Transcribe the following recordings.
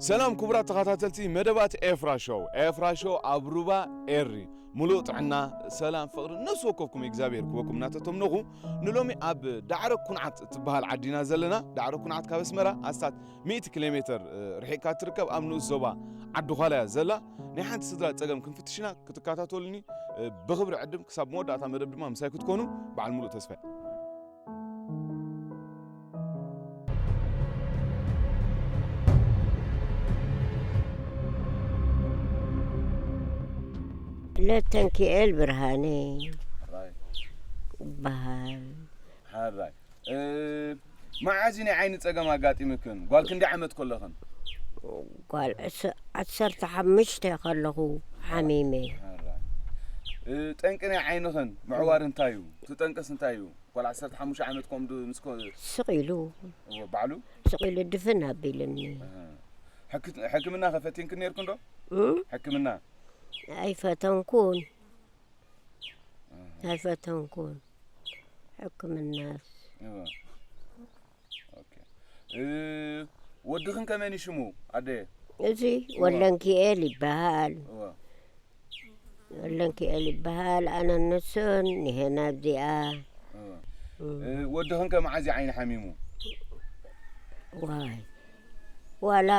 ሰላም ክቡራት ተኸታተልቲ መደባት ኤፍራ ሾው። ኤፍራ ሾው ኣብ ሩባ ኤሪ። ሙሉእ ጥዕና፣ ሰላም፣ ፍቕሪ ነፍሲ ወከፍኩም እግዚኣብሔር ክበኩም እናተተምነኹ፣ ንሎሚ ኣብ ዳዕሮ ኩንዓት እትበሃል ዓዲና ዘለና። ዳዕሮ ኩንዓት ካብ ኣስመራ ኣስታት ሚእቲ ኪሎ ሜትር፣ እ፣ ርሒቕካ ትርከብ፣ ኣብ ንኡስ ዞባ ዓዲ ዃላ እያ ዘላ። ናይ ሓንቲ ስድራ ጸገም ክንፍትሽና ክትከታተሉኒ፣ እ፣ ብኽብሪ ዕድም። ክሳብ መወዳእታ መደብ ድማ ምሳይ ክትኮኑ በዓል ሙሉእ ተስፋ። ለተንኪኤል ብርሃነ ይበሃል። ሓራይ። እ፣ መዓዝ ናይ ዓይኒ ጸገም ኣጋጢምክን? ጓል ክንደይ ዓመት ከለኽን? ጓል ዕስ-፣ ዓሰርተ ሓሙሽተ ከለኹ ሓሚመ። ሓራይ። እ፣ ጠንቂ ናይ ዓይንኽን ምዕዋር እንታይ እዩ? እቲ ጠንቅስ እንታይ እዩ? ጓል ዓሰርተ ሓሙሽተ ዓመት ከምኡ ምስ ኮ-፣ ስቕ ኢሉ። እወ፣ ባዕሉ? ስቕ ኢሉ ድፍን ኣቢሉኒ። ኣሃ። ሕክ-፣ ሕክምና ከ ፈቲንክን ነይርክን ዶ? እም? ሕክምና? ኣይፈተንኩን። ኣሃ። ኣይፈተንኩን። ሕክምናስ። እወ። ኦኬ። እ፣ ወድኽን ከመን እዩ ሽሙ ኣደ? እዚ እወ። ወለንኪኤል ይበሃል። እወ። ወለንኪኤል ይበሃል። ኣነ ንሱን ንሄና ኣብዚኣ። እወ። እም። እ፣ ወድኽን ከ መዓዝ እዩ ዓይኒ ሓሚሙ? ዋይ። ዋላ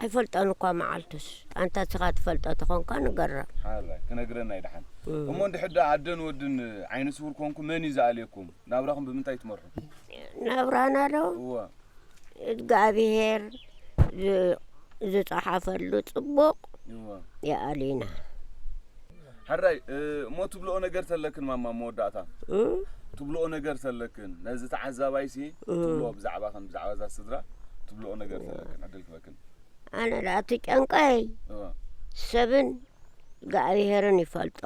ኣይፈልጦን እኳ መዓልቱስ። ኣንታ ንስኻ ትፈልጦ ተኾንካ ንገራ። ሓራይ፣ ክነግረና እዩ ደሓን። እም። እሞ እንድሕር ደኣ ኣደን ወድን ዓይኒ ስውር ኮንኩም መን እዩ ዝኣልየኩም? ናብራኹም ብምንታይ ትመርሑ? ናብራና ዶ? እወ። እግዚኣብሄር ዝ-፣ ዝጸሓፈሉ ጽቡቕ እወ። ይኣሊና። ሓራይ፣ እ፣ እሞ ትብልኦ ነገር ተለክን ማማ መወዳእታ? እም? ትብልኦ ነገር ተለክን? ነዚ ተዓዛባይሲ እም። ትብልኦ ብዛዕባ ከም ብዛዕባ እዛ ስድራ ትብልኦ ነገር ተለክን? ዕድል ክበክን። ኣነ ደኣ እቲ ጨንቀይ እወ። ሰብን እግዚኣብሄርን ይፈልጦ።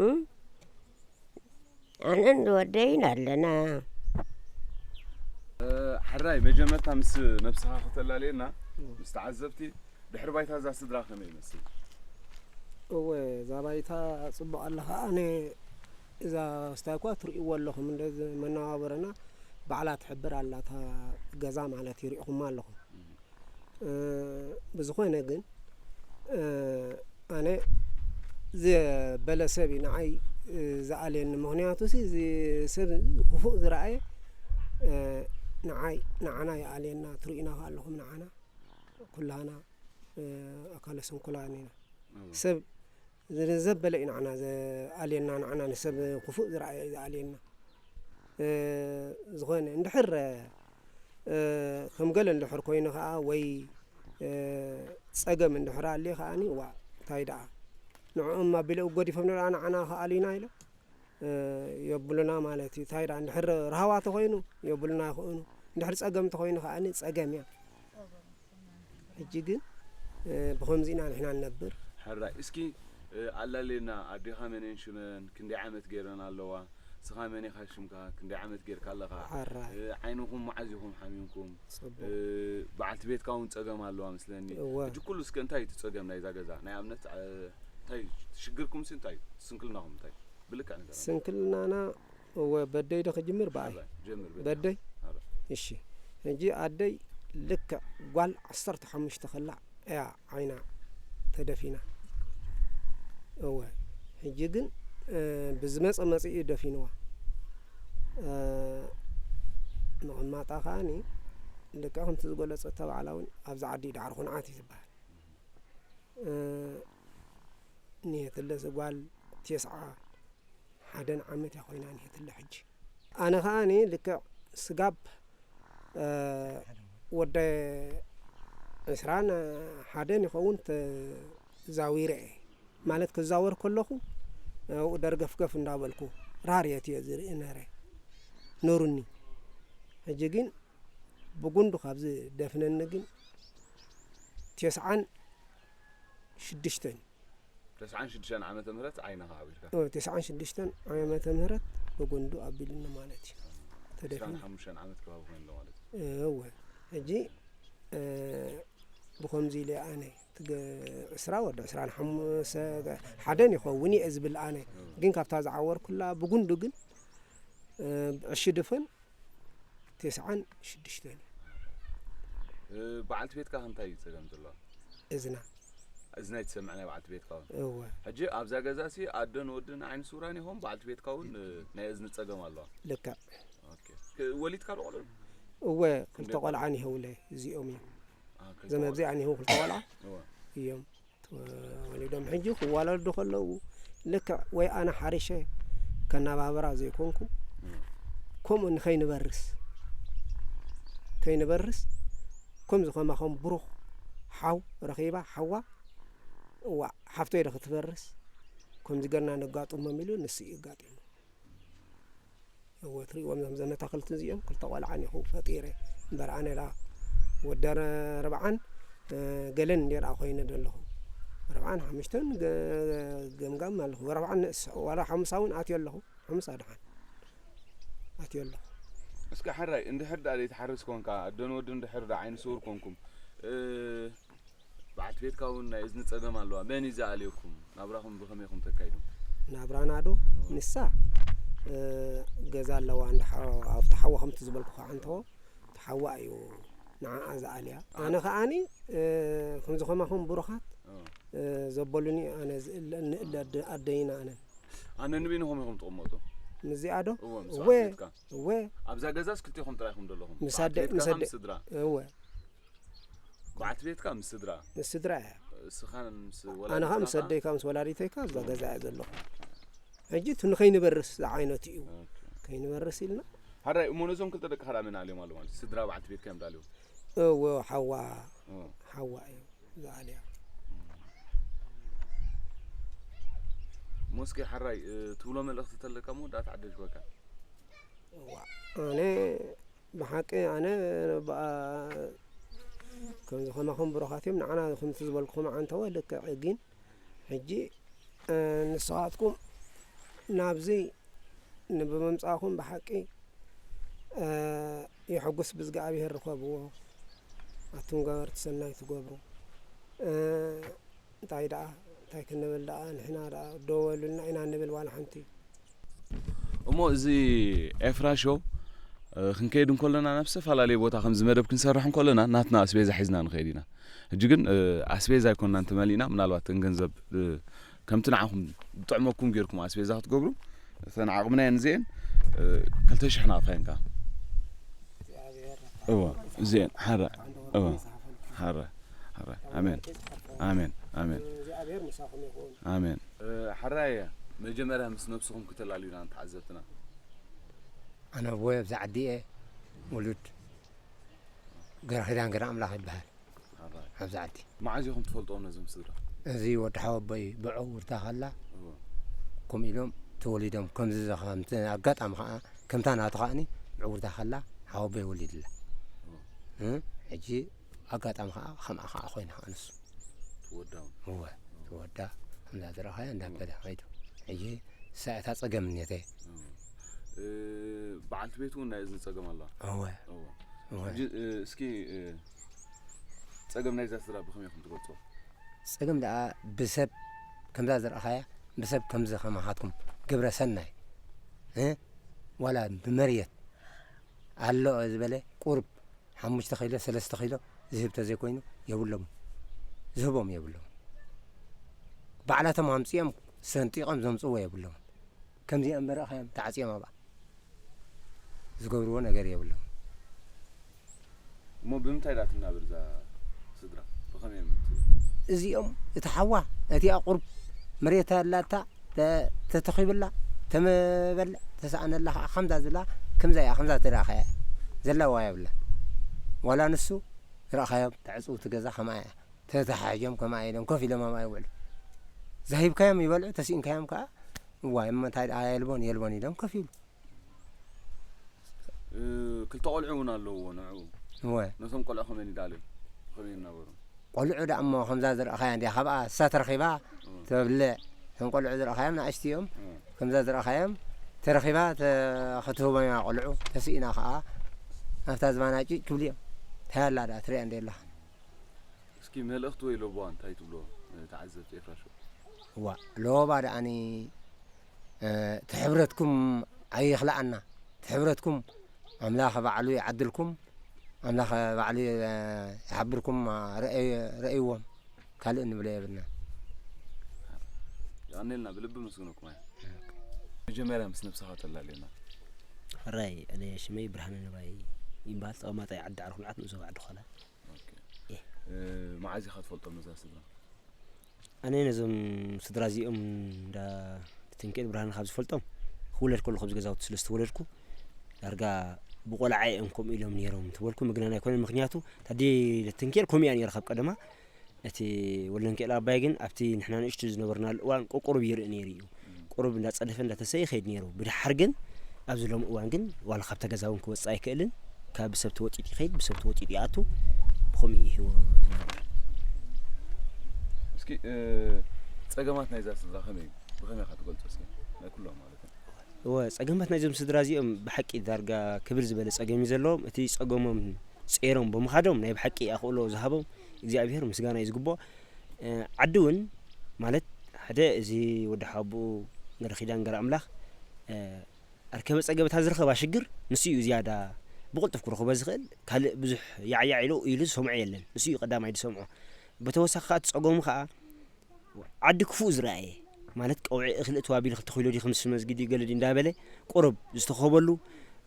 እም? ኣነን ዝወደይን ኣለና። እ፣ ሕራይ፣ መጀመርታ ምስ ነብስኻ ከተላልየና፣ ምስ ተዓዘብቲ፣ ድሕሪ ባይታ እዛ ስድራ ከመይ ይመስል? እወ፣ እዛ ባይታ ጽቡቕ ኣላ። ከኣ ኣነ እዛ ስታይ እኳ ትርእይዎ ኣለኹም፣ እንደዚ መነባብሮና ባዕላ ትሕብር ኣላ፣ እታ ገዛ ማለት እዩ፣ ርኢኹማ ኣለኹም። እ፣ ብዝኾነ ግን፣ እ፣ ኣነ ዘበለ ሰብ እዩ ንዓይ፣ እ፣ ዝኣልየኒ። ምኽንያቱሲ እዚ ሰብ ክፉእ ዝረኣየ፣ እ፣ ንዓይ፣ ንዓና ይኣልየና። ትርእዩና ከኣ ኣለኹም ንዓና፣ ኩላህና፣ እ፣ ኣካለ ስንኩላን ኢና። እወ። ሰብ ዘበለ እዩ ንዓና ዝኣልየና፣ ንዓና ንሰብ ክፉእ ዝረኣየ እዩ ዝኣልየና። እ፣ ዝኾነ እንድሕር፣ እ፣ ከም ገለ እንድሕር ኮይኑ ከኣ ወይ፣ እ፣ ጸገም እንድሕር ኣልዩ ከኣኒ፣ ዋእ፣ እንታይ ደኣ ንዕኦም ኣቢለ ገዲፎም ደኣ ንዓና ከኣልዩና ኢለ፣ እ፣ የብሉና ማለት እዩ። እንታይ ደኣ እንድሕር ራህዋ ተኾይኑ የብሉና ይኾኑ፣ እንድሕር ጸገም ተኾይኑ ከኣኒ ጸገም እያ። ሕጂ ግን፣ እ፣ ብኸምዚ ኢና ንሕና ንነብር። ሕራይ፣ እስኪ፣ እ፣ ኣላልየና፣ ኣዴኻ መን እየን ሽመን? ክንደይ ዓመት ገይረን ኣለዋ? ንስኻ መን ኢኻ ሽምካ? ክንደይ ዓመት ጌርካ ኣለኻ? ሕራይ። እ፣ ዓይንኹም መዓዝ ኢኹም ሓሚምኩም? ጽቡቕ። እ፣ በዓልቲ ቤትካ እውን ጸገም ኣለዋ መስለኒ። እወ። ሕጂ ኩሉ እስከ እንታይ እዩ እቲ ጸገም ናይዛ ገዛ? ናይ ኣብነት፣ እ፣ እንታይ እዩ ሽግርኩምሲ እንታይ እዩ? ስንክልናኹም እንታይ እዩ? ብልክዕ ንገረና። ስንክልናና፣ እወ፣ በደይ ዶ ክጅምር ብኣይ? ኣረ፣ ጀምር በደይ። በደይ? ኣረ። እሺ። ሕጂ ኣደይ ልክዕ ጓል ዓሰርተ ሓሙሽተ ከላ እያ ዓይና ተደፊና። እወ። ሕጂ ግን፣ እ፣ ብዝመጸ መጺኡ ደፊንዋ። እ፣ ምቕማጣ ከኣኒ ልክዕ ከምቲ ዝገለጸቶ ባዕላ እውን ኣብዚ ዓዲ ዳዕሮ ኩንዓት እዩ ዝበሃል። እ፣ ንየትለስ ጓል ቴስዓ ሓደን ዓመት እያ ኮይና ንሄትለ ሕጂ። ኣነ ኸኣኒ ልክዕ ስጋብ፣ እ፣ ወደ ዕስራን ሓደን ይኸውን ተዛዊረ እየ። ማለት ክዛወር ከለኹ ኣብኡ ደርገፍገፍ እንዳበልኩ ራርየት እየ ዝርኢ ነረ። ኑሩኒ። ሕጂ ግን ብጉንዱ ካብ ዝደፍነኒ ግን ተስዓን ሽዱሽተን ተስዓን ሽዱሽተን ዓመተ ምህረት ዓይንኻ ዓቢርካ። ኦ፣ ተስዓን ሽዱሽተን ዓመተ ምህረት ብጉንዱ ኣቢሉኒ ማለት እዩ። ተደፊኑ። ዕስራን ሓሙሽተን ዓመት ከባቢ ኮይኑ ኣሎ ማለት እዩ። እወ። ሕጂ እ፣ ብኸምዚ ኢለ ኣነ ትገ-፣ ዕስራ ወዲ ዕስራን ሓሙሽተ ሓደን ይኸውን እየ ዝብል ኣነ። ግን ካብታ ዝዓወርኩላ ብጉንዱ ግን እ፣ ዕሺ ድፍን ተስዓን ሽዱሽተን እዩ። እ፣ በዓልቲ ቤትካ ከ እንታይ እዩ ጸገም ዘለዋ? እዝና። እዝና ይትሰምዕ ናይ በዓልቲ ቤትካ እውን። እወ። ሕጂ ኣብዛ ገዛ ሲ ኣደን ወድን ዓይኒ ስውራን ኢኹም፣ በዓልቲ ቤትካ እውን እ፣ ናይ እዝኒ ጸገም ኣለዋ። ልክዕ። ኦኬ። ክ-፣ ወሊድካ ዶ ቆልዑ? እወ፣ ክልተ ቆልዓ እኒሀውለ እዚኦም እዮም። አ፣ ክልተ ዘመብዚ ቆልዑ። ኣኒሁ ክልተ ቆልዓ እወ። እዮም ተወሊዶም። ሕጂ ክዋለዱ ከለዉ ልክዕ ወይ ኣነ ሓሪሸ ከናባብራ ዘይኮንኩ እም። ከምኡ ንኸይንበርስ ከይንበርስ ከምዚ ከማኹም ብሩኽ ሓው ረኺባ ሓዋ እዋ ሓፍቶ ኢለ ክትበርስ ከምዚ ገርና ነጋጥሞም ኢሉ ንሱ እዩ ኣጋጢሙ። እወ ትሪእዎም ዞም ዘመታክልቲ እዚኦም ክልተ ቆልዓ እኒኹ ፈጢረ እምበር ኣነ ዳ ወዲ ኣርብዓን እ፣ ገለን እንዴ ደኣ ኮይነ ዘለኹ ኣርብዓን ሓሙሽተን ገ-፣ ገምጋም ኣለኹ ኣርብዓን ንእስ ዋላ ሓሙሳ እውን ኣትዮ ኣለኹ ሓሙሳ ድሓን ኣትዮ ኣለኹ። እስከ ሓራይ እንድሕር ደኣ ዘይትሓርስ ኮንካ ኣደን ወድን እንድሕር ደኣ ዓይኒ ስውር ኮንኩም እ፣ በዓልቲ ቤትካ እውን ናይ እዝኒ ጸገም ኣለዋ። መን እዩ ዝኣልየኩም? ናብራኹም ብኸመይ ኢኹም ተካይዱ? ናብራና ዶ ንሳ እ፣ ገዛ ኣለዋ እንዳ ሓ-፣ ኣብቲ ሓዋ ከምቲ ዝበልኩ ከዓ እንተዎ እቲ ሓዋ እዩ ንዓኣ ዝኣልያ። ኣነ ከዓኒ እ፣ ከምዚ ከማኹም ብሩኻት እ። እ፣ ዘበሉኒ ኣነ ዝእለ-፣ ንእለ ኣደ-፣ ኣደይና ኣነን ኣነ ንበይንኹም ኢኹም ትቕመጡ? ምስዚኣ ዶ እወ፣ ምስ እወ በዓልቲ ቤትካ። እወ ኣብዛ ገዛስ ክልቴኹም ጥራይ ኢኹም ዘለኹም? ምስ በዓልቲ ኣደ-፣ ምስ ቤትካ ኣደ-፣ ምስ ስድራ? እወ በዓልቲ ቤትካ ምስ ስድራ? ምስ ስድራ እያ። እስኻን ምስ ኣነ ከዓ ምስ ወላዲትካ? ኣደይ ከዓ ምስ ወላዲተይ ከዓ ኣብዛ ገዛ እያ ዘለኹ። ሕጂ እቲ ንኸይንበርስ ዝዓይነቱ እዩ። ኦኬ። ከይንበርስ ኢልና ሓራይ እሞ ነዞም ክልተ ደቅኻ ደኣ መን ኣልዮም ኣሎ ማለት እዩ? ስድራ በዓልቲ ቤትካ እዮም ደኣ ኣልዮም? እወ ሓዋ እ። ሓዋ እዩ ዝኣልያ። እሞ እስኪ ሓራይ እ፣ ትብሎ መልእኽቲ ተለካ እሞ ደኣ ተዓደልክበካ። እዋ ኣነ ብሓቂ ኣነ ብኣ ከምዚ ከማኹም ብሩኻት እዮም ንዓና ከምቲ ዝበልኩኹም ዓንተወ ልክዕ ግን ሕጂ እ፣ ንስኻትኩም ናብዚ ንብምምጻእኹም ብሓቂ እ፣ የሐጉስ ብእዝግኣብሄር ርኸብዎ ኣቱም ገበርቲ ሰናይ ትገብሩ እ፣ እንታይ ደኣ እንታይ ክንብል ደኣ ንሕና ደኣ ደወሉልና ኢና ንብል ዋላ ሓንቲ። እሞ እዚ ኤፍራ ሾው እ፣ ክንከይድ እንከለና ናብ ዝተፈላለየ ቦታ ከምዚ መደብ ክንሰርሕ እንከለና ናትና ኣስቤዛ ሒዝና ንኸይድ ኢና። ሕጂ ግን እ፣ ኣስቤዛ ኣይኮንናን ተመሊእና፣ ምናልባት እተን ገንዘብ እ፣ ከምቲ ንዓኹም ዝጥዕመኩም ጌርኩም ኣስቤዛ ክትገብሩ እተን ዓቕምና እየን እዚአን እ፣ ክልተ ሽሕ ንኣፋየን ከኣ እወ እዚአን ሓራ እወ ሓራ ሓራ ኣሜን ኣሜን ኣሜን እግዚኣብሔር ምሳኹም ይኹን። ኣሜን። እ፣ ሓራየ መጀመርያ ምስ ነብስኹም ክተላልዩና ንተዓዘብትና። ኣነ ኣቦይ ኣብዚ ዓዲ እየ ውሉድ ገረኺዳን ገረ ኣምላኽ ይበሃል። ሓራይ ኣብዚ ዓዲ መዓዝ ኢኹም ትፈልጥዎም ነዞም ስድራ? እዚ ወዲ ሓወቦይ ብዕውርታ ከላ እወ ከምኡ ኢሎም ተወሊዶም ከምዚ ከምቲ ኣጋጣሚ ከዓ ከምታ ናቱ ከዓኒ ብዕውርታ ከላ ሓወቦይ ወሊድላ እ፣ ሕጂ ኣጋጣሚ ከዓ ከምኣ ከዓ ኮይና ከዓ ንሱ ትወዳውን እወ ትወዳ ከምዛ ዝረኸያ እንዳበለ ከይዱ ሕጂ ሳእታ ፀገም እኔተ እ፣ በዓልቲ ቤት እውን ናይ እዝኒ ጸገም ኣለዋ። እወ እወ እወ ሕጂ እ፣ እስኪ እ፣ ጸገም ናይዛ ስድራ ብኸመይ ኢኹም ትገልጽዎ? ጸገም ደኣ ብሰብ ከምዛ ዝረኣኻያ ብሰብ ከምዚ ከማኻትኩም ግብረ ሰናይ እ ዋላ ብመርየት ኣሎ ዝበለ ቁርብ ሓሙሽተ ኪሎ ሰለስተ ኪሎ ዝህብ ተዘይኮይኑ የብሎምን ዝህቦም የብሎምን ባዕላቶም ኣምጺኦም ሰንጢቖም ዘምጽዎ የብሎምን ከምዚኦም መረእኻዮም ተዓጽዮም ኣብኣ ዝገብርዎ ነገር የብሎም እሞ ብምንታይ ዳ ትናበር እዛ ስድራ? ብኸመይ እዮም እቲ እዚኦም እቲ ሓዋ እቲኣ ቁርብ መሬት ኣላታ ተ- ተተኺብላ ተመበልዕ ተሰኣነላ ከዓ ከምዛ ዘላ ከምዛ እያ ከምዛ ተራኸያ ዘለዋ የብላ ዋላ ንሱ ረእኻዮም ተዕፅውቲ ገዛ ከማኣ እያ ተተሓሒዞም ከማኣ ኢሎም ኮፍ ኢሎም ኣብኣ ይውዕሉ ዛሂብካዮም ይበልዑ ተሲእንካዮም ከዓ እዋ እሞ እንታይ ደኣ የልቦን የልቦን ኢሎም ኮፍ ይብሉ እ፣ ክልተ ቆልዑ እውን ኣለውዎ ንዕኡ እወ። ነቶም ቆልዑ ከመይ ይደኣልዮም? ከመይ ይናበሩ? ቆልዑ ደኣ እሞ ከምዛ ዝረኣኻያ እንድያ፣ ካብኣ እሳ ተረኺባ እም። ተብልዕ። እቶም ቆልዑ ዝረኣኻዮም ንኣሽቱ እዮም። እም። ከምዛ ዝረኣኻዮም ተረኺባ ተ-፣ ክትህቦም እያ ቆልዑ። ተስኢና ከኣ ኣብታ ዝባና ጭጭ ክብሉ እዮም። እንታይ ኣላ ደኣ ትሪኣ እንደ ኣለኻ? እስኪ መልእኽቲ ወይ ለቦዋ እንታይ ትብሎ ንተዓዘብቲ ኤፍራሾ? እዋ፣ ሎባ ደኣኒ፣ እ፣ እቲ ሕብረትኩም ኣይኽልኣና። እቲ ሕብረትኩም ኣምላኽ ባዕሉ ይዓድልኩም። ኣምላኽ ባዕሉ፣ እ፣ ይሓብርኩም፣ እ፣ ረኣይ-፣ ረኣይዎም። ካልእ እንብሎ የብልና። የቐንየልና፣ ብልቢ መስግነኩም ኣየ። መጀመርያ ምስ ነብስኻ ተላልየና። ሕራይ፣ ኣነ ሽመይ ብርሃነ ነባይ ይበሃል። ተቐማጣይ ዓዲ ዓርኩ ንዓት ንኡስ ወግዒ ዓዲ ኾላ። ኦኬ። እ፣ መዓዝ ኢኻ ትፈልጦም ነዛ ስድራ? ኣነ ነዞም ስድራ እዚኦም እንዳ ትንክኤል ብርሃነ ካብ ዝፈልጦም፣ ክውለድ ከለኹ ኣብዚ ገዛውቲ ስለ ዝተወለድኩ፣ ዳርጋ ብቆልዓ እዮም ከምኡ ኢሎም ነይሮም ተበልኩ፣ ምግናን ኣይኮነን። ምኽንያቱ፣ ታዲ ትንክኤል ከምኡ እያ ነይራ ካብ ቀደማ። እቲ ወለንክኤል ኣባይ ግን ኣብቲ ንሕና ንእሽቱ ዝነበርናሉ እዋን ቁ-፣ ቁሩብ ይርኢ ነይሩ እዩ። ቁሩብ እንዳጸደፈ እንዳተሰየ ይኸይድ ነይሩ። ብድሓር ግን ኣብዚ ሎሚ እዋን ግን ዋላ ካብታ ገዛ እውን ክወጽእ ኣይክእልን። ካብ ብሰብ ተወጢጡ ይኸይድ፣ ብሰብ ተወጢጡ ይኣቱ። ብኸምኡ እዩ ህይወት ዝነብር። እስኪ፣ እ፣ ጸገማት ናይዛ ስድራ ከመይ እዩ? ብኸመይ ኢኻ ትገልጾ እስኪ? ናይ ኩሎም ማለት እዩ። እወ፣ ጸገማት ናይዞም ስድራ እዚኦም ብሓቂ ዳርጋ ክብር ዝበለ ጸገም እዩ ዘለዎም። እቲ ጸገሞም ጸይሮም ብምኻዶም ናይ ብሓቂ ኣኽእሎ ዝሃቦም እግዚኣብሔር ምስጋና እዩ ዝግብኦ። እ፣ ዓዲ እውን ማለት ሓደ እዚ ወዲ ሓቡኡ ገረ ኪዳን ገረ ኣምላኽ፣ እ፣ ኣርከበ ጸገበታ ዝረኸባ ሽግር ንሱ እዩ ዝያዳ ብቕልጡፍ ክረኽቦ ዝኽእል። ካልእ ብዙሕ ያዕያዕ ኢሉ ኢሉ ዝሰምዖ የለን። ንሱ እዩ ቀዳማይ ዝሰምዖ። ብተወሳኺ ከኣ እቲ ጸገሙ ከኣ ዓዲ ክፉእ ዝረኣየ፣ ማለት ቀውዒ እኽሊ እትው ኣቢሉ ክልተ ኪሎ ድዩ፣ ክምስ መስጊድ ድዩ፣ ገለ ድዩ እንዳበለ ቁሩብ ዝተኸበሉ፣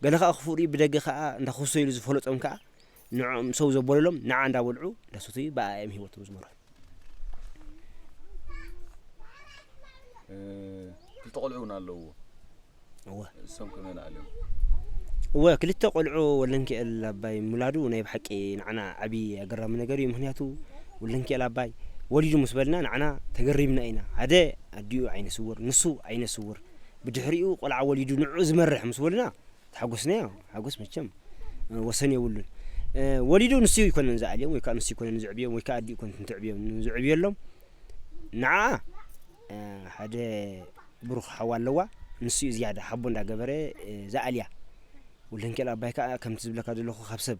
ገለ ከኣ ክፉእ ርእዩ ብደገ ከኣ እንዳኸሰ ኢሉ ዝፈለጦም ከኣ ንዕኦም ሰው ዘበለሎም ንዓ እንዳበልዑ እንዳሰተዩ ብኣኣ እዮም ህይወቶም ዝመርሑ። እ፣ ክልተ ቆልዑ እውን ኣለውዎ። እወ። እሶም ከመይ ንኣልዮም? እወ፣ ክልተ ቆልዑ ወለንኪኤል ኣባይ ሙላዱ ናይ ብሓቂ ንዓና ዓቢ ኣገራሚ ነገር እዩ። ምኽንያቱ ወለንኪኤል ኣባይ ወሊዱ ምስ በልና ንዓና ተገሪምና ኢና። ሓደ ኣዲኡ ዓይነ ስውር፣ ንሱ ዓይነ ስውር። ብድሕሪኡ ቆልዓ ወሊዱ ንዕኡ ዝመርሕ ምስ በሉና ተሓጎስና። ሓጎስ መቸም፣ እ፣ ወሰን የብሉን። እ፣ ወሊዱ ንሱ ይኮነን ዝኣልዮም፣ ወይ ከኣ ንሱ ይኮነን ዝዕብዮም፣ ወይ ከኣ ኣዲኡ ይኮነት እንትዕብዮም፣ ዝዕብየሎም። ንዓ፣ እ፣ ሓደ ብሩኽ ሓዋ ኣለዋ። ንሱ እዩ ዝያዳ ሓቦ እንዳገበረ፣ እ፣ ዝኣልያ። ወለንኬል ኣባይ ከኣ ከምቲ ዝብለካ ዘለኹ ካብ ሰብ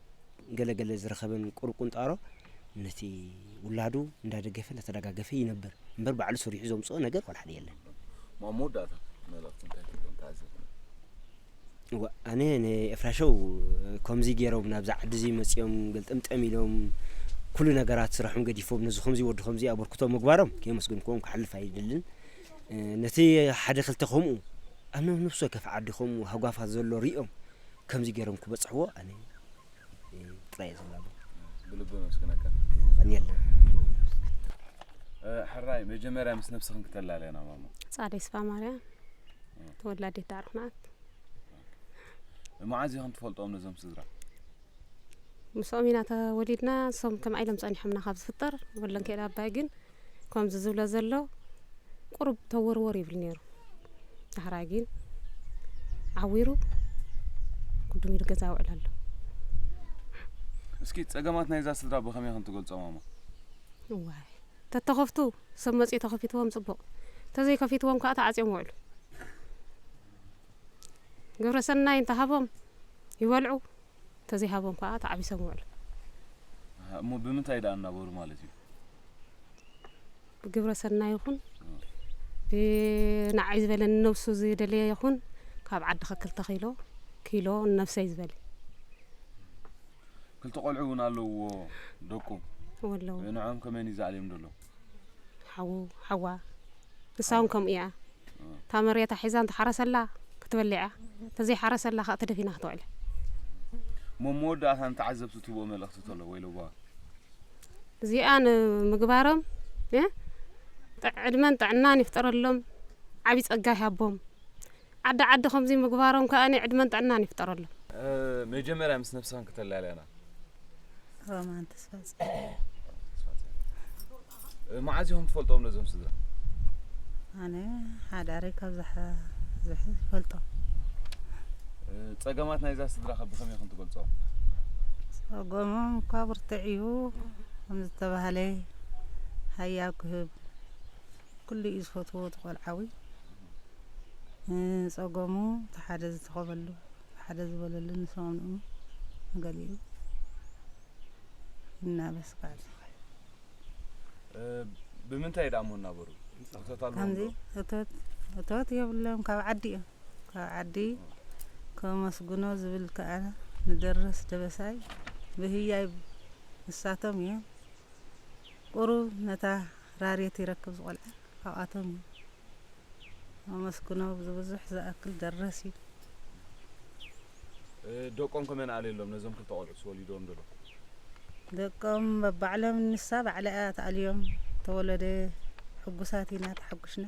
ገለ ገለ ዝረኸበን ቁሩብ ቁንጣሮ ነቲ ውላዱ እንዳደገፈ እንዳተደጋገፈ ይነብር። እምበር ባዕሉ ሰሪሑ ዘምጽኦ ነገር ዋላ ሓደ የለን። እሞ ኣብ መወዳእታ መልእኽቲ እንታይ ትብሎም ተዓዘብቲ? እዋ፣ ኣነ ንኤፍራሸው ከምዚ ገይሮም ናብዛ ዓዲ እዚ መጺኦም ገልጠምጠም ኢሎም ኩሉ ነገራት ስራሖም ገዲፎም ነዚ ከምዚ ወዲ ከምዚ ኣበርክቶ ምግባሮም ከየመስገንክዎም ክሓልፍ ኣይደልን። እ፣ ነቲ ሓደ ክልተ ከምኡ ኣብ ነብሱ ከፍ ዓዲ ከምኡ ሃጓፋት ዘሎ ሪኦም ከምዚ ገይሮም ክበጽሕዎ ኣነ፣ እ፣ ጥራይ እየ ዝብላ። ብልቢ መስግነካ። ቀንየልና። እ፣ ሕራይ መጀመርያ ምስ ነብስኽን ክተላለየና ማማ። ጻደይ ስፋ ማርያም፣ እ። ተወላዲት ዳዕሮ ናት። መዓዝ ኢኹም ትፈልጥዎም ነዞም ስድራ? ምስኦም ኢና ተወሊድና፣ እሶም ከምኣ ኢሎም ጸኒሖምና ካብ ዝፍጠር። ወለንኬል ኣባይ ግን ከምዚ ዝብሎ ዘሎ ቁሩብ ተወርወር ይብል ነይሩ። ዳሕራይ ግን ዓዊሩ ቅድም ኢሉ ገዛ ውዕል ኣሎ። እስኪ ጸገማት ናይዛ ስድራ ብኸመይ ኢኹም ትገልጾ ማማ? እዋይ፣ ተተኸፍቱ ሰብ መጺኡ ተኸፊትዎም ጽቡቕ፣ ተዘይከፊትዎም ከኣ ተዓጽዮም ውዕሉ። ግብረ ሰናይ እንተሃቦም ይበልዑ፣ ተዘይሃቦም ከኣ ተዓቢሶም ውዕሉ። ኣሃ፣ እሞ ብምንታይ ደኣ እናበሩ ማለት እዩ? ብግብረ ሰናይ ይኹን፣ እ። ብንዓይ ዝበለኒ ነብሱ ዝደለየ ይኹን፣ ካብ ዓዲ ክልተ ኪሎ፣ ኪሎ ንነብሰይ ዝበለ። ክልተ ቆልዑ እውን ኣለውዎ ደቁ። ኣለዎ። ንዕኦም ከመይ እዩ ዝኣልዮም ዘሎ? ሓዉ፣ ሓዋ። ንሳ እውን ከምኡ እያ። እ። እታ መሬታ ሒዛ እንተሓረሰላ ክትበልዕ እያ። እንተዘይሓረሰላ ከኣ ተደፊና ክትውዕል እያ። እሞ መወዳእታ ንተዓዘብቲ ትህቦ መልእኽቲ ተሎ ወይ ለዋ? እዚኣ ንምግባሮም፣ እ? ጥዕ-፣ ዕድመን ጥዕናን ይፍጠረሎም። ዓቢ ጸጋ ይሃቦም። ዓዲ ዓዲ ከምዚ ምግባሮም ከኣ ዕድመን ጥዕናን ይፍጠረሎም። እ፣ መጀመርያ ምስ ነብስኽን ክተላለያና። ሮማን ተስፋጽዮን። እ፣ መዓዝ ኢኹም ትፈልጥዎም ነዞም ስድራ? ኣነ ሓዳረይ ካብ ዝሓ-፣ ዝሕዝ ይፈልጦ። እ፣ ጸገማት ናይዛ ስድራ ከ ብኸመይ ኢኹም ትገልጽዎም? ጸገሞም እኳ ብርትዕ እዩ ከም ዝተባህለ፣ ሃያ ክህብ ኩሉ እዩ ዝፈትዎ እቲ ቆልዓዊ። ጸገሙ እቲ ሓደ ዝተኸበሉ፣ ሓደ ዝበለሉ ንሰምኡ፣ ገሊኡ እናበስካ። ብምንታይ ደኣ እሞ እናበሩ? እቶት ኣለዎም ከምዚ ዶ? እቶት እቶት የብሎም፣ ካብ ዓዲ እዮም። ካብ ዓዲ ከመስግኖ ዝብል ከኣ ንደረስ ደበሳይ ብህያይ ንሳቶም እዮም። ቁሩብ ነታ ራርየት ይረክብ ዝቆልዓ ካብኣቶም እዩ። ኣመስግኖ ብዝብዙሕ ዝኣክል ደረስ እዩ። እ፣ ደቆም ከመይ ንኣልየሎም ነዞም ክልተ ቆልዑ ዝወሊዶም ዘሎ? ደቆም በባዕሎም ንሳ ባዕላ እያ ትኣልዮም። ተወለደ ሕጉሳት ኢና ተሓጉስና።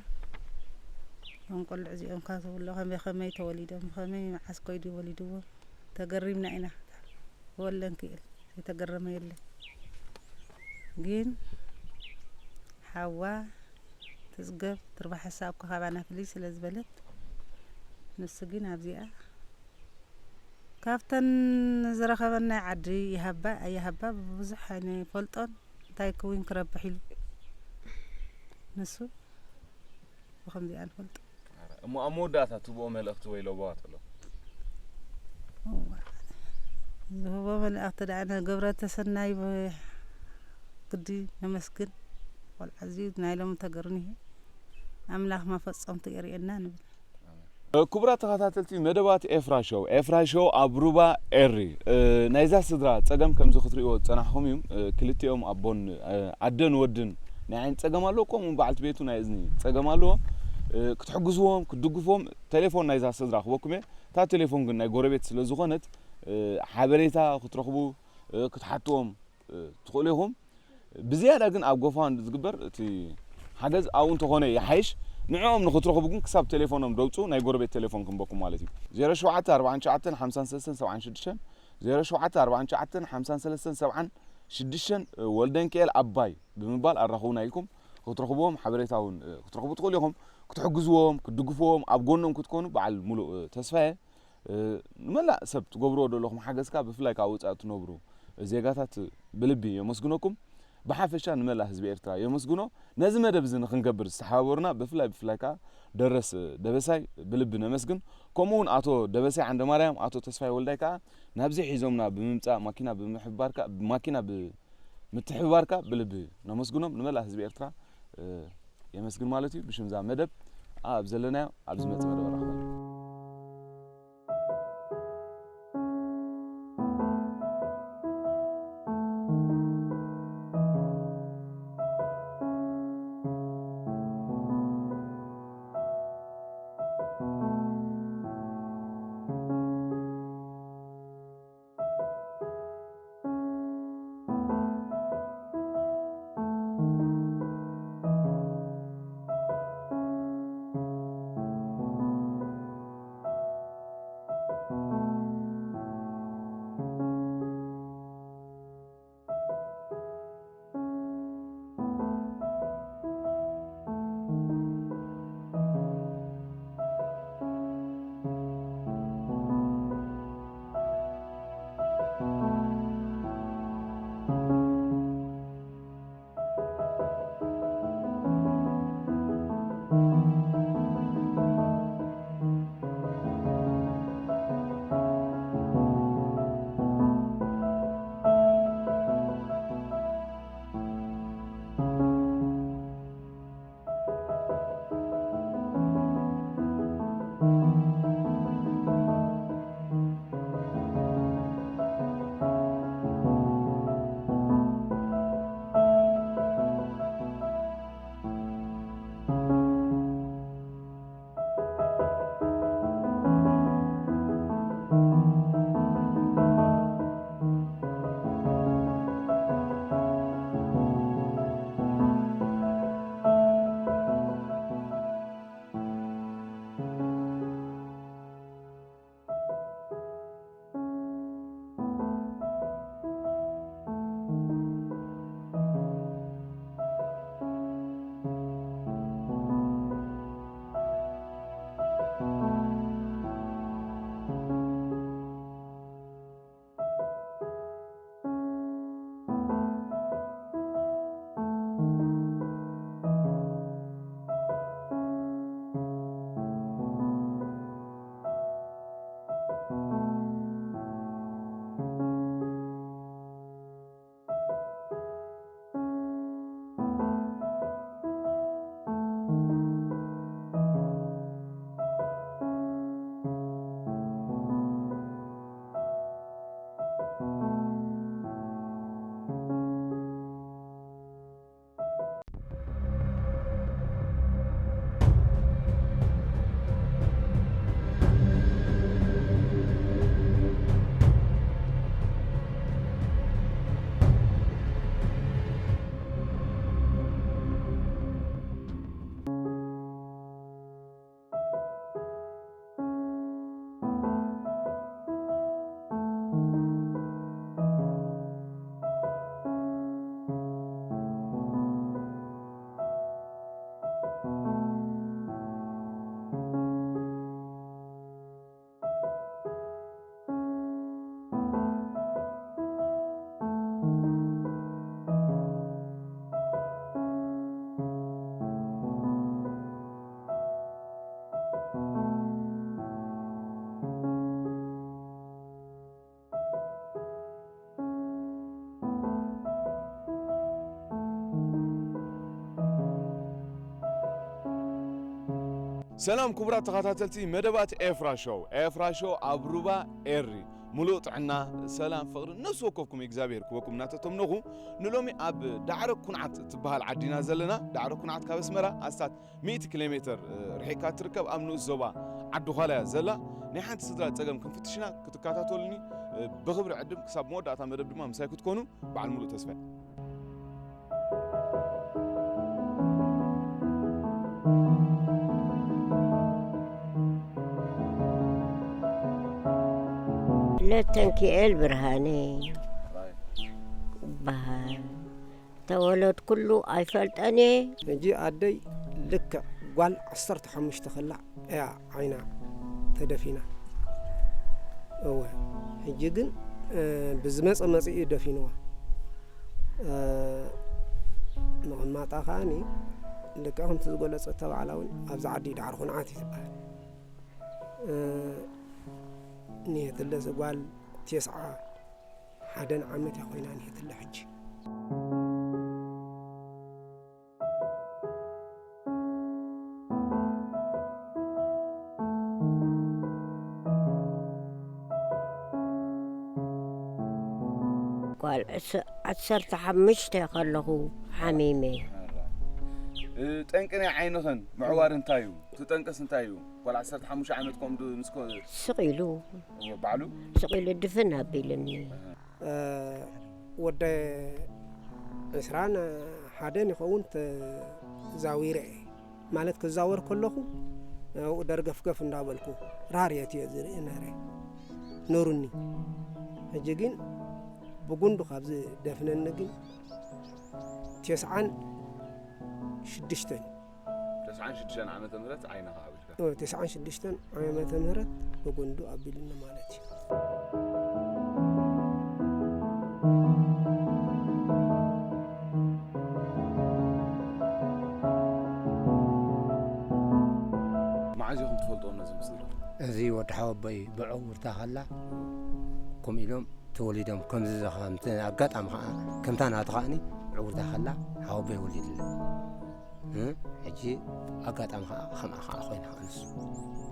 እዞም ቆልዑ እዚኦም ካብ ትብሎ ከመይ ከመይ ተወሊዶም፣ ብኸመይ መዓስ ኮይዱ ወሊድዎም ተገሪምና ኢና። ወለን ክእል ዘይተገረመ የለን። ግን ሓዋ ትጽገብ ትርባሕ ሓሳብ እኮ ካባና ፍልይ ስለ ዝበለት ንሱ ግን ኣብዚኣ ካብተን ዝረኸበናይ ዓዲ ይሃባ ኣይሃባ ብዙሕ ኣይንፈልጦን። እንታይ ክውን ክረብሕ ኢሉ ንሱ ብኸምዚኣ ንፈልጦ። እሞ ኣብ መወዳእታ ትብኦ መልእኽቲ ወይ ለበዋት ኣሎ? እዋ፣ ዝህቦ መልእኽቲ ደኣ ንገብረ ተሰናይ ብ-፣ ግዲ ነመስግን። ቆልዓ እዚ ናይ ሎሚ ተገርኒ እዩ። ኣምላኽ መፈጸምቱ የርእየና ንብል። ክቡራት ተኸታተልቲ መደባት ኤፍራ ሾው፣ ኤፍራ ሾው ኣብ ሩባ ኤሪ፣ እ፣ ናይዛ ስድራ ጸገም ከምዚ ክትርእይዎ ዝጸናሕኹም እዩ። እ፣ ክልቲኦም ኣቦን፣ እ፣ ኣደን ወድን ናይ ዓይኒ ጸገም ኣለዎ፣ ከምኡ በዓልቲ ቤቱ ናይ እዝኒ ጸገም ኣለዎ። እ፣ ክትሕግዝዎም፣ ክትድግፍዎም ቴሌፎን ናይዛ ስድራ ክበኩም እየ። እታ ቴሌፎን ግን ናይ ጎረቤት ስለ ዝኾነት፣ እ፣ ሓበሬታ ክትረኽቡ፣ እ፣ ክትሓትዎም፣ እ፣ ትኽእሉ ኢኹም። ብዝያዳ ግን ኣብ ጎፋ ዝግበር እቲ ሓገዝ ኣብኡ እንተኾነ ይሓይሽ። ንዕኦም ንኽትረኽቡ ግን ክሳብ ቴሌፎኖም ደውፁ ናይ ጎረቤት ቴሌፎን ክንበኩም ማለት እዩ። ዜሮ ሸውዓተ ኣርባዓን ትሽዓተን ሓምሳን ሰለስተን ሰብዓን ሽዱሽተን፣ ዜሮ ሸውዓተ ኣርባዓን ትሽዓተን ሓምሳን ሰለስተን ሰብዓን ሽዱሽተን፣ እ፣ ወልደንኪኤል ኣባይ ብምባል ኣራኽቡና ኢልኩም ክትረኽብዎም ሓበሬታ እውን፣ እ፣ ክትረኽቡ ትኽእሉ ኢኹም። ክትሕግዝዎም፣ ክትድግፍዎም፣ ኣብ ጎኖም ክትኮኑ በዓል ሙሉእ፣ እ፣ ተስፋ እየ። እ፣ ንመላእ ሰብ ትገብርዎ ዘለኹም ሓገዝካ ብፍላይ ካብ ወጻኢ ትነብሩ ዜጋታት ብልቢ የመስግነኩም። ብሓፈሻ ንመላእ ህዝቢ ኤርትራ የመስግኖ። ነዚ መደብ እዚ ንኽንገብር ዝተሓባበሩና ብፍላይ ብፍላይ ከኣ ደረስ ደበሳይ ብልቢ ነመስግን። ከምኡ እውን ኣቶ ደበሳይ ዓንደማርያም፣ ኣቶ ተስፋይ ወልዳይ ከኣ ናብዚ ሒዞምና ብምምጻእ ማኪና ብምሕባርካ፣ ማኪና ብምትሕብባርካ ብልቢ ነመስግኖም። ንመላእ ህዝቢ ኤርትራ፣ እ፣ የመስግን ማለት እዩ። ብሽምዛ መደብ ኣብ ዘለናዮ ኣብ ዝመጽእ መደብ ንራኸበሉ። ሰላም ክቡራት ተኸታተልቲ መደባት ኤፍራ ሾው። ኤፍራ ሾው ኣብ ሩባ ኤሪ ምሉእ ጥዕና፣ ሰላም፣ ፍቕሪ ነፍሲ ወከፍኩም እግዚኣብሔር ክበኩም እናተተምነኹ፣ ንሎሚ ኣብ ዳዕሮ ኩንዓት እትበሃል ዓዲና ዘለና። ዳዕሮ ኩንዓት ካብ ኣስመራ ኣስታት ሚእቲ ኪሎ ሜትር፣ እ፣ ርሒቃ ትርከብ፣ ኣብ ንኡስ ዞባ ዓዲ ዃላ እያ ዘላ። ናይ ሓንቲ ስድራ ጸገም ክንፍትሽ ኢና፣ ክትከታተሉኒ፣ እ፣ ብኽብሪ ዕድም። ክሳብ መወዳእታ መደብ ድማ ምሳይ ክትኮኑ በዓል ሙሉእ ተስፋ። ለተንኪኤል ብርሃነ ይበሃል። ተወለድኩሉ ኣይፈልጠን እየ። ሕጂ ኣደይ ልክዕ ጓል ዓሰርተ ሓሙሽተ ከላ እያ ዓይና ተደፊና። እወ፣ ሕጂ ግን፣ እ፣ ብዝመጸ መጺኡ እዩ ደፊንዋ። እ፣ ምቕማጣ ከኣኒ ልክዕ ከምቲ ዝገለጸቶ ባዕላ እውን ኣብዚ ዓዲ ዳዕሮ ኩንዓት እዩ ዝበሃል። እ፣ ንየትለስ ጓል ቴስዓ ሓደን ዓመት እያ ኮይና ንሄትለ ሕጂ። ጓል ዕስ-፣ ዓሰርተ ሓሙሽተ ከለኹ ሓሚመ። እ፣ ጠንቂ ናይ ዓይንኽን ምዕዋር እንታይ እዩ? እቲ ጠንቅስ እንታይ እዩ? ጓል ዓሰርተ ሓሙሽተ ዓመት ከምኡ ዶ ምስ ኮ-፣ ስቕ ኢሉ። እዎ፣ ባዕሉ? ስቕ ኢሉ ድፍን ኣቢልኒ። እ፣ ወደ ዕስራን ሓደን ይኸውን ተዛዊረ እየ። ማለት ክዛወር ከለኹ፣ ኣብኡ ደርገፍገፍ እንዳበልኩ ራርየት እየ ዝርኢ ነይረ። ኖሩኒ። ሕጂ ግን ብጉንዱ ካብ ዝደፍነኒ ግን ተስዓን ሽዱሽተን። ተስዓን ሽዱሽተን ዓመተ ምህረት ዓይንኻ ኣቢልካ? ኦ፣ ተስዓን ሽዱሽተን ዓመተ ምህረት ብጉንዱ ኣቢሉኒ ማለት እዩ። መዓዝ ኢኹም ትፈልጥዎም ነዞም ስድራ? እዚ ወዲ ሓወቦይ ብዕውርታ ከላ ከምኡ ኢሎም ተወሊዶም። ከምዚ ከምቲ ኣጋጣሚ ኸዓ ከምታ ናቱ ኸዓኒ ዕውርታ ከላ ሓወቦይ ወሊድለ። እ፣ ሕጂ ኣጋጣሚ ኸዓ ከምኣ ኸዓ ኮይና ኸዓ ንሱ።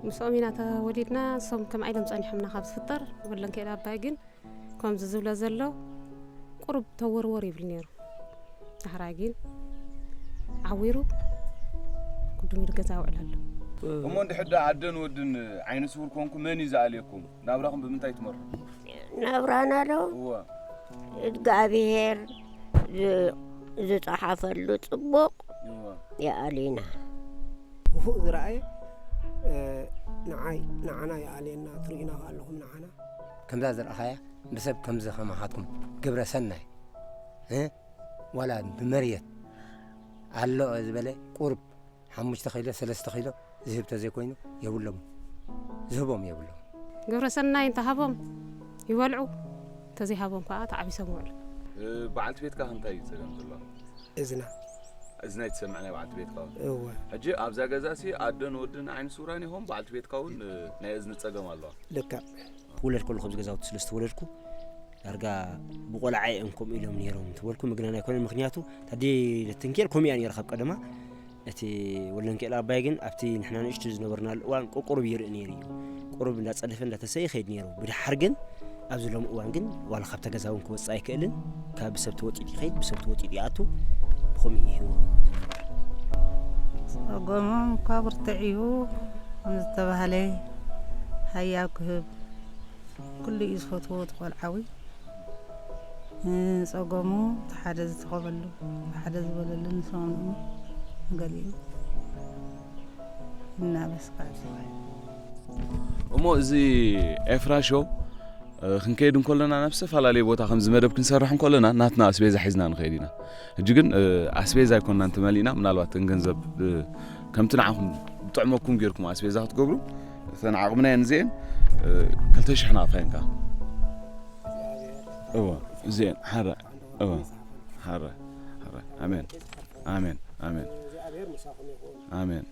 ምስኦም ኢና ተወሊድና። እሶም ከምኣ ኢሎም ጸኒሖምና ካብ ዝፍጠር። ወለንኬል ኣባይ ግን ከምዚ ዝብሎ ዘሎ ቁሩብ ተወርወር ይብል ነይሩ። ዳሕራይ ግን ዓዊሩ ቅድም ኢሉ ገዛ ይውዕል ኣሎ። እሞ እንድሕር ደኣ ኣደን ወድን ዓይነ ስውር ኮንኩ መን እዩ ዝኣልየኩም? ናብራኹም ብምንታይ ትመርሑ? ናብራና ዶ? እወ። እግዚኣብሔር ዝ-፣ ዝጸሓፈሉ ጽቡቕ እወ። ይኣሊና። ክፉእ ዝረኣየ፣ እ፣ ንዓይ፣ ንዓና ይኣልየና። ትርእዩና ከ ኣለኹም ንዓና። ከምዛ ዝረኣኻያ ብሰብ ከምዚ ከማኻትኩም ግብረ ሰናይ፣ እ፣ ዋላ ብመርየት ኣሎ ዝበለ ቁሩብ ሓሙሽተ ኪሎ፣ ሰለስተ ኪሎ ዝህብ ተዘይኮይኑ የብሎምን። ዝህቦም የብሎምን። ግብረ ሰናይ እንተሃቦም ይበልዑ፣ ተዘይሃቦም ከዓ ተዓቢሶም ይውዕሉ። እ፣ በዓልቲ ቤትካ እንታይ እዩ ጸገም ዘለዎ? እዝና። እዝና ይትሰምዕ ናይ በዓልቲ ቤትካ እውን? እወ። ሕጂ ኣብዛ ገዛሲ ኣደን ወድን ዓይኒ ስውራን ኢኹም፣ በዓልቲ ቤትካ እውን፣ እ፣ ናይ እዝኒ ጸገም ኣለዋ። ልክዕ። ክውለድ ከለኹ ኣብዚ ገዛውቲ ስለ ዝተወለድኩ ዳርጋ ብቆልዓ እዮም ከምኡ ኢሎም ነይሮም እንተበልኩ ምግናን ኣይኮነን። ምኽንያቱ ታዲ ለተንኪኤል ከምኡ እያ ነይራ ካብ ቀደማ። እቲ ወለንኬል ኣባይ ግን ኣብቲ ንሕና ንእሽቱ ዝነበርናሉ እዋን ቁ-፣ ቁሩብ ይርኢ ነይሩ እዩ። ቁሩብ እንዳጸደፈ እንዳተሰየ ይኸይድ ነይሩ። ብድሓር ግን ኣብዚ ሎሚ እዋን ግን ዋላ ካብታ ገዛ እውን ክወጽእ ኣይክእልን። ካብ ብሰብ ተወጢጡ ይኸይድ፣ ብሰብ ተወጢጡ ይኣቱ። ብኸምኡ እዩ ህይወቱ ዝነብር። ጸገሞም እኳ ብርትዕ እዩ፣ ከም ዝተባህለ ሃያ ክህብ ኩሉ እዩ ዝፈትዎ እቲ ቆልዓዊ። እ፣ ጸገሙ እቲ ሓደ ዝተኸበሉ፣ እቲ ሓደ ዝበለሉ ንሰምዑ፣ ገሊኡ እናበስካ። እሞ እዚ ኤፍራ ሾው፣ እ፣ ክንከይድ እንከለና ናብ ዝተፈላለየ ቦታ ከምዚ መደብ ክንሰርሕ እንከለና ናትና ኣስቤዛ ሒዝና ንኸይድ ኢና። ሕጂ ግን፣ እ፣ ኣስቤዛ ኣይኮንናን ተመሊእና፣ ምናልባት እተን ገንዘብ፣ እ፣ ከምቲ ንዓኹም ዝጥዕመኩም ጌርኩም ኣስቤዛ ክትገብሩ፣ እተን ዓቕምና እየን እዚኤን፣ እ፣ ክልተ ሽሕ ናቕፋ እየን ከኣ። እወ፣ እዚኤን፣ ሓራ፣ እወ፣ ሓራ፣ ሓራ። ኣሜን፣ ኣሜን፣ ኣሜን። ኣሜን።